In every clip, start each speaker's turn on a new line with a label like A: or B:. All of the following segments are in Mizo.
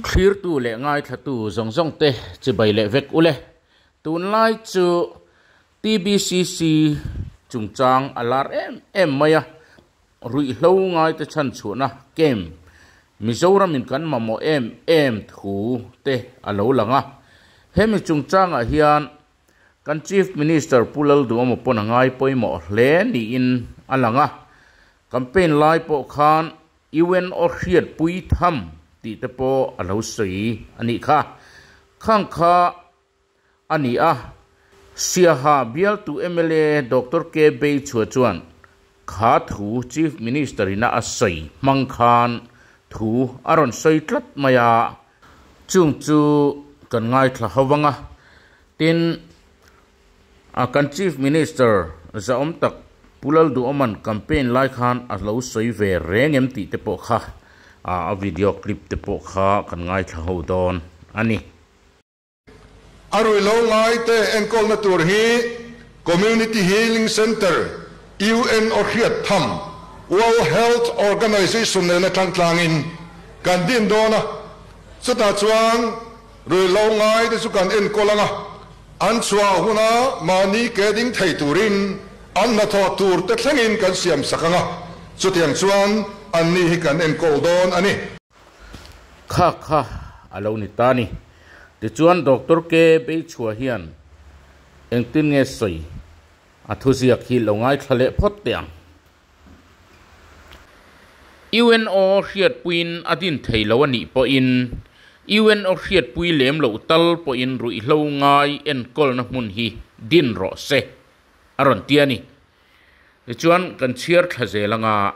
A: Thlirtu leh ngaithlatu zawng zawng te chibai leh vek ule. Tunlai chu TBCC chungchang a lar em em mai a, ruihhlo ngaite chhanchhuahna camp Mizoramin kan mamawh em em thu te a lo lang a. Hemi chungchangah hian kan Chief Minister Pu Lalduhawma pawn a ngai pawimawh hle niin a lang a. Campaign lai pawh khan UNO hriatpui tham tih te pawh a lo sawi a nih kha. Khang kha a ni a. Siaha bialtu mla Doctor K Beichhua chuan kha thu Chief Minister ina a sawi hmang khan thu a rawn sawi tlat mai a. Chung chu kan ngaithla ho vang a. Tin, kan Chief Minister zahawm tak Pu Lalduhawma'n campaign lai khan a lo sawi ve reng em tih te pawh kha a video clip te pawh kha kan ngaithla ho dawn a ni.
B: A ruihlo ngaite enkawlna tur hi Community Healing Centre, UNO hriat tham, World Health Organization nena tangtlangin kan din dawn a, chutah chuan ruihlo ngaite chu kan enkawl ang a, an chhuah huna mahni ke ding thei turin an hnathawh tur te thlengin kan siam sak ang a, chutiang chuan anni hi kan enkawl dawn a ni.
A: Kha kha a lo ni ta ni. Tichuan Doctor K Beichhua hian engtin nge sawi a thuziak hi lo ngaithla leh phawt teh ang. UNO hriatpuiin a din thei lo a nih pawhin UNO hriatpui lem loh tal pawhin ruihhlo ngai enkawlna hmun hi din rawh se a rawn ti a ni. Tichuan kan chhiar thla zel anga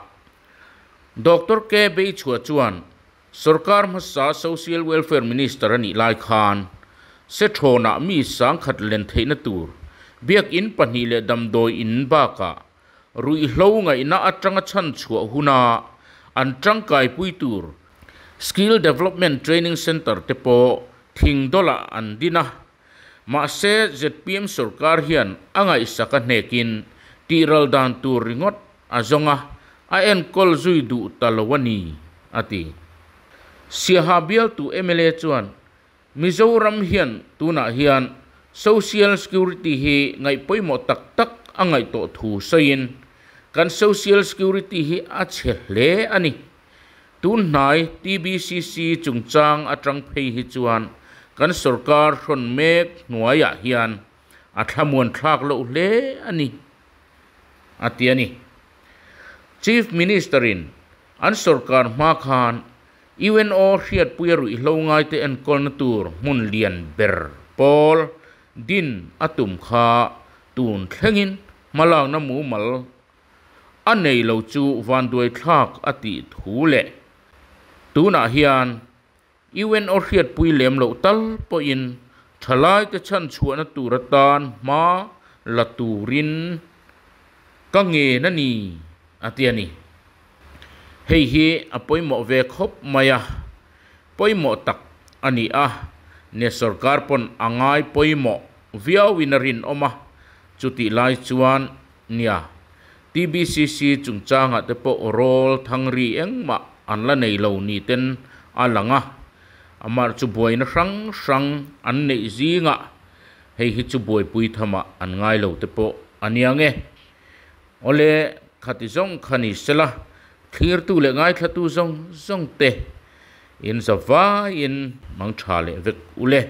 A: Doctor K Beichhua chuan sorkar hmasa Social Welfare Minister a nih lai khan Sethrawnah mi sangkhat len theihna tur biakin pahnih leh damdawi in bakah ruihhlo ngaihna atanga chhanchhuah huna an tangkaipui tur Skill Development Training Centre te pawh thing dawlah an din a. Mahse, zpm sorkar hian a ngaihsak a hnekin tihral dan tur ringawt a zawng a, a enkawl zui duh ta lo a ni, a ti. Siaha bialtu mla chuan, Mizoram hian tunah hian Social Security hi ngaih pawimawh tak tak a ngaih tawh thu sawiin, Kan Social Security hi a chhe hle a ni. Tun hnai TBCC chungchang atang phei hi chuan kan sorkar hrawn mek hnuaiah hian a thlamuan thlak loh hle a ni, a ti a ni. Chief Minister-in an sorkar hma khan UNO hriatpuia ruihhlo ngaite enkawlna tur hmun lian ber pawl din a tum kha tun thlengin hmalakna mumal A nei lo chu vanduaithlak a tih thu leh tunah hian UNO hriatpui lem loh tal pawhin thalaite chhanchhuahna tur atan hma la turin ka ngen a ni, a ti a ni. Hei hi a pawimawh ve khawp mai a, pawimawh tak a ni a, ne sorkar pawn a ngai pawimawh viauin a rinawm a, chutih lai chuan Nia, TBCC chungchangah te pawh rawl thangri engmah an la nei lo ni ten a lang a, amah chu buaina hrang hrang an neih zingah hei hi chu buaipui thamah an ngai lo te pawh a nia nge. Awle, khati zawng kha ni sela, thlirtu leh ngaithlatu zawng zawng te in za vaiin mang tha leh vek ule.